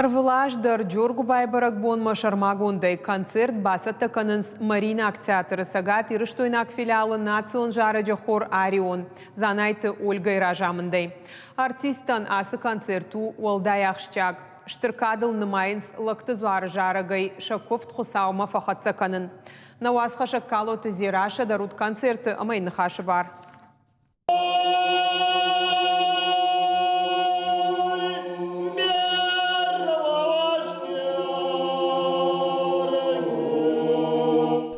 Ӕрвылаз дӕр Джоргуыбайы бӕрӕгбонмӕ сӕрмагондӕй концерт бацӕттӕ кӕнынц Мариинаг театры цӕгатирыстойнаг филиалы национ зарӕджы хор «Арион» Дзанайты Ольгӕйы разамындӕй. Артисттӕн ацы концерт у уӕлдай ахсджиаг. Стыр кадыл нымайынц Лӕгты дзуары зарӕгӕй сӕ куывд Хуыцаумӕ фӕхӕццӕ кӕнын. Нӕ уацхӕссӕг Калоты Дзерассӕ дӕр уыд концерты ӕмӕ йын ныхасы бар.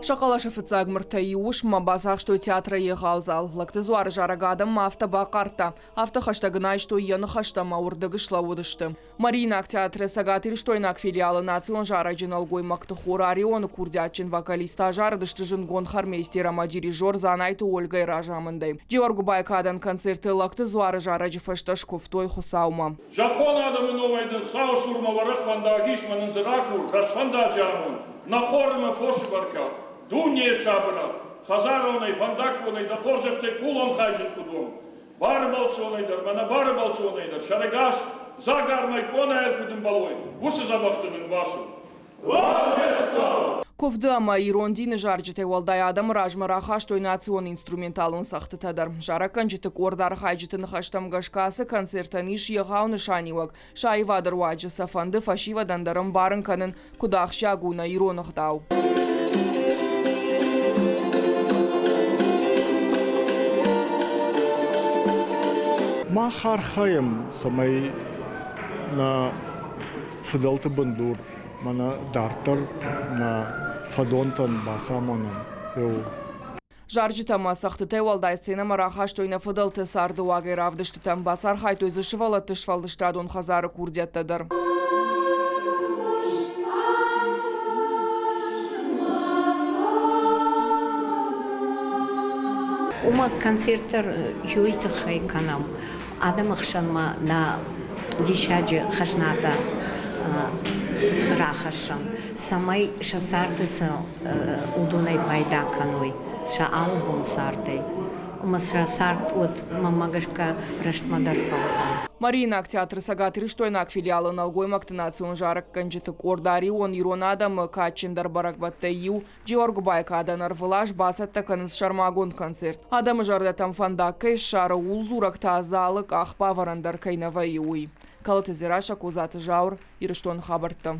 Сӕ хъӕлӕсы фыццаг мыртӕй иу уысммӕ бацахстой театры егъау зал. Лӕгты дзуары зарӕг адӕммӕ афтӕ бахъардта, афтӕ хӕстӕг ын айстой йӕ ныхӕстӕ ӕмӕ уырдыг слӕууыдысты. Мариинаг театры цӕгатирыстойнаг филиалы национ зарӕджы нӕлгоймӕгты хор Арионы курдиатджын вокалисттӕ азарыдысты зындгонд хормейстер ӕмӕ дирижер Дзанайты Ольгӕйы разамындӕй. Джиуӕргуыбайы кадӕн концерты Лӕгты дзуары зарӕджы фӕстӕ скуывтой Хуыцаумӕ. Зӕххон адӕмы номӕй дын Хуыцауы цурмӕ уӕрӕх фӕндаг ис мӕ нын дзы ракур, рӕстфӕндаджы амонд, нӕ хор ӕмӕ фосы бӕркад, дунейы сабырад, хӕдзаронӕй, фӕндаггонӕй дӕ хорзӕхтӕй хъулон хайджын куыд уон. Бары бӕлццонӕй дӕр, мӕнӕ бары бӕлццонӕй дӕр сӕрӕгас, дзагармӕй къонайыл куыд ӕмбӕлой, уыцы дзӕбӕхты нын бацу. Куывды ӕмӕ ирон дины зарджытӕй уӕлдай адӕмы размӕ рахастой национ инструменталон цӕгъдтытӕ дӕр. Зарӕггӕнджыты къорд архайджыты ныхӕстӕм гӕсгӕ ацы концертӕн ис егъау нысаниуӕг. Сӕ аивады руаджы сӕ фӕнды фӕсивӕдӕн дӕр ӕмбарын кӕнын, куыд ахсджиаг у нӕ ирон ӕгъдау. Мах архайӕм, цӕмӕй нӕ фыдӕлты бындур мӕнӕ дарддӕр нӕ фӕдонтӕн бацамонӕм. Зарджытӕ ӕмӕ цӕгъдтытӕй уӕлдай сценӕмӕ рахастой нӕ фыдӕлты царды уагӕй равдыстытӕм, бацархайдтой дзы сывӕллӕтты сфӕлдыстадон хӕдзары курдиӕттӕ дӕр. Уымӕ концерт дӕр уый тыххӕй кӕнӕм. Адӕмы хсӕнмӕ нӕ диссаджы хӕзнатӕ рахӕссӕм, цӕмӕй сӕ царды цы уыдонӕй пайда кӕной сӕ алыбон цардӕй. Ӕмӕ сӕ цард уӕд, мӕнмӕ гӕсгӕ, рӕстмӕ дӕр фӕуыдзӕн. Мариинаг театры цӕгатирыстойнаг филиалы нӕлгоймӕгты национ зарӕггӕнджыты къорд Арион ирон адӕмы кадджындӕр бӕрӕгбӕттӕй иу Джиуӕргуыбайы кадӕн ӕрвылаз бацӕттӕ кӕнынц сӕрмагонд концерт. Адӕмы зӕрдӕтӕм фӕндаг кӕй ссары, ууыл дзурӕг та залы къахбавӕрӕн дӕр кӕй нӕ вӕййы, уый. Калоты Дзерассӕ, Козаты Зауыр, Ирыстоны хабӕрттӕ.